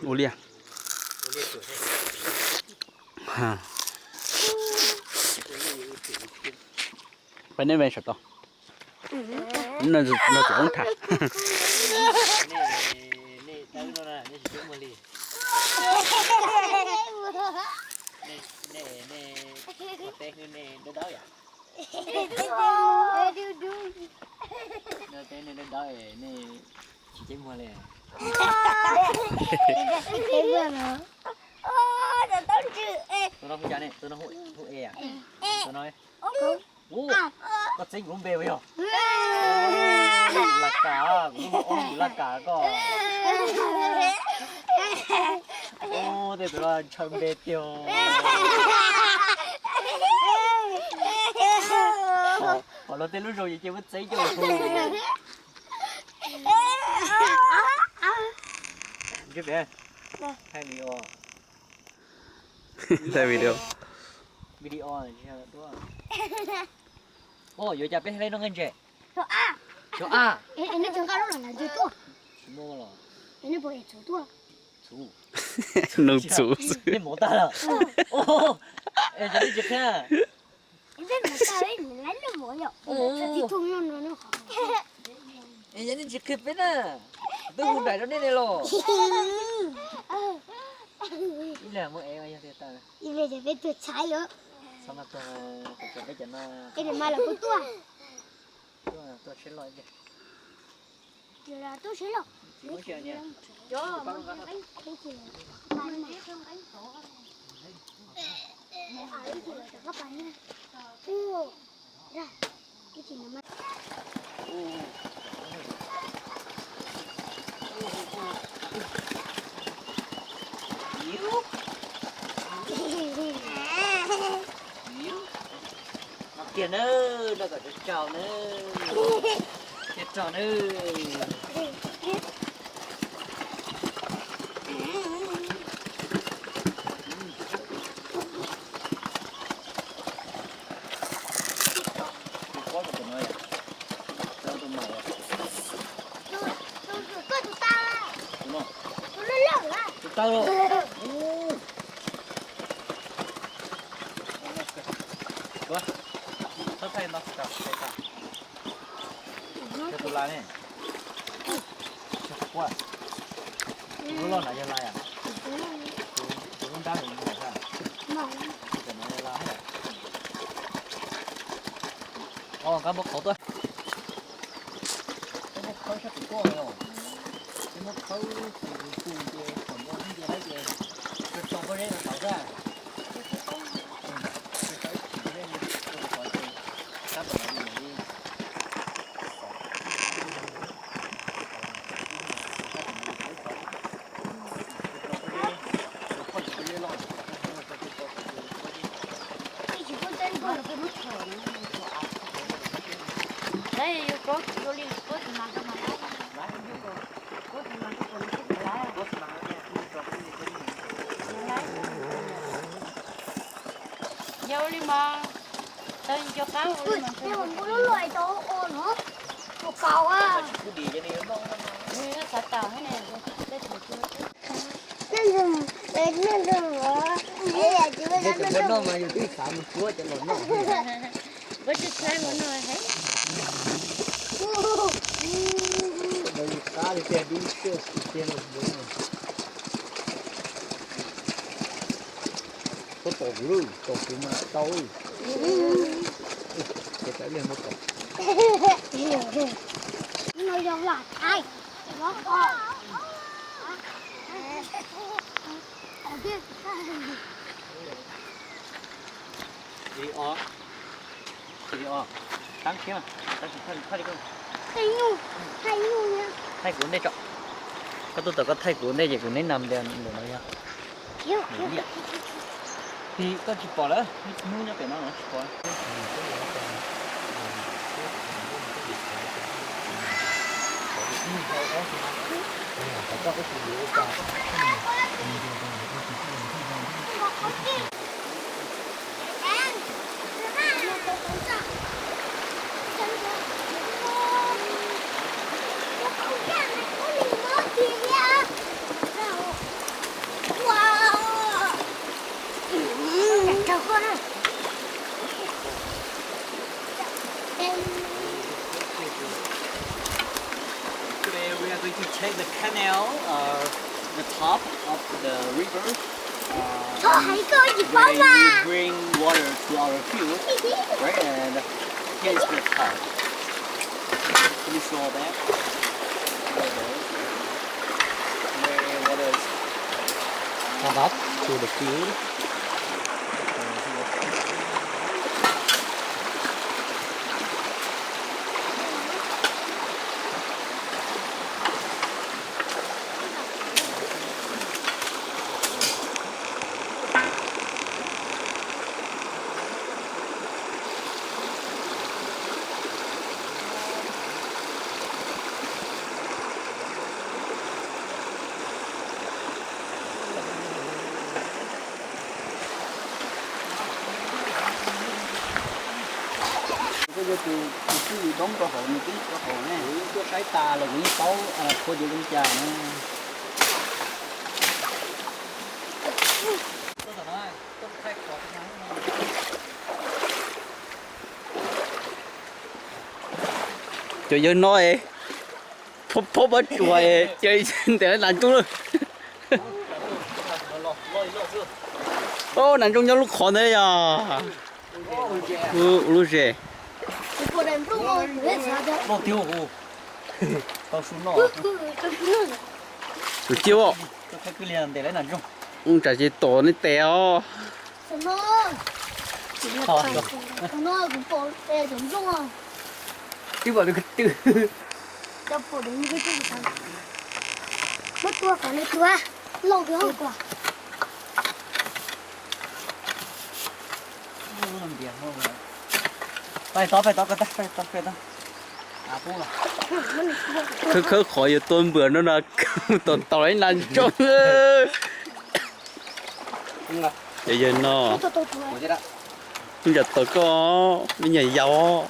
Ua liaj. Peb neb ve saum tau. No txawm oob tham. Tsis ceeb muag li. Tus no hu cas ne? Tus no hu e. Tus no Ub, koj txeeb kuv lub npe puas yog? Laj kam, kuv lub npe, kuv laj kam koj. Ub, tej tus no ntshaw npe tiag. Hos luag tej lub zog ces cia muab txeeb coj hu. Thaij video. Thaij video. Video. Yuav cas peb hais no nqe ntses? Xyov a. Nug txuv xwb. Nej mov tag lawm. Yog nej tsis qhia, yog nej tsis qhia peb na, twb hu nraim rau nej ne los. Ib leeg muab ev yog tiag tawm. Txhob no tuag, peb cov no. Tuaj seb loj ib pliag. Tiag nawb, rau kom tsaus tsaus nawb. Tiag tsaus nawb. Tus pob rau tus no yom. Rau tus maum yom. Tus no. Tus taw los. Ub. Txhob thaij no, thaij tas. Yog tus las ne. Yog tus quaj. Tus loj loj na yog las yom. Tus lub nrab mus mus tas. Tus no yog las. Os, nqa npau qhauv tuaj. Npau qhauv sab tim koj os. Npau qhauv tim tus tus ces kom npau ntsia lawm ces tso pob zeb rau saud xwb. Yog li mas, tau nco qab ua li mas. Tus kaus a. Nws xav tawm thiab ne. Noj mas yus twb xav mus cuab cov los noj. Kuv tsis txhais mus noj heev. Yus qab li tiag dub siab tiag. Koj tom kuv lawm, tom kuv mas tau. Ces tawm liag muab tom. No yog lam thaij. Video, video, tab sis tab sis thaij li koj. Thaij nyuj, thaij nyuj na. Thaij kuv ntej tso. Koj tuaj tau koj thaij kuv ntej ces kuv neb nam tias ntawm no yog. Tis koj tsis pom lawm, hnub nyob pem no tsis pom. Today we are going to check the canal, uh, the top of the river, uh, where you bring water to our field, right? And here is the top. Can you show that? Where water is come up to the field. Koj yog tus, tus twj ywm doob rau hauv, nws twb rau hauv ne, kuv tuaj saib tas los kuv yeej paub qhua cev zoo cas na. Cov yawg no es phob pab tsuas es ces ntes nas ntsooj lawm. Nas ntsooj nyob lub qhov ntawd yog lub zes. Tus ciaj, tsam ces tom nej tes os. Twb pom tus ko tw. Pais tod, pais tod, pais tod. Khawb khawb qhov yuav tua npwam no na, mus tom tau ib nas ntsooj. Cov yawg no, ib ntsam tau koj me nyuam yaus.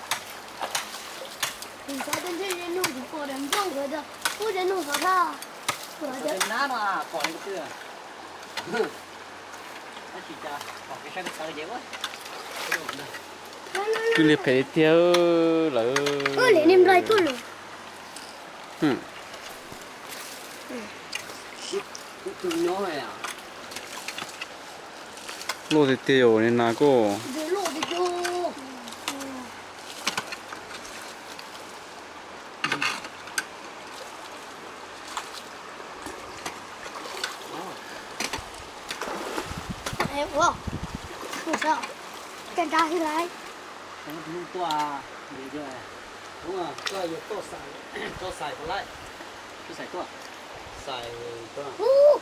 Kwj li phem li tiag lawm. Loj tiag tiag yom, nas koj. Ub,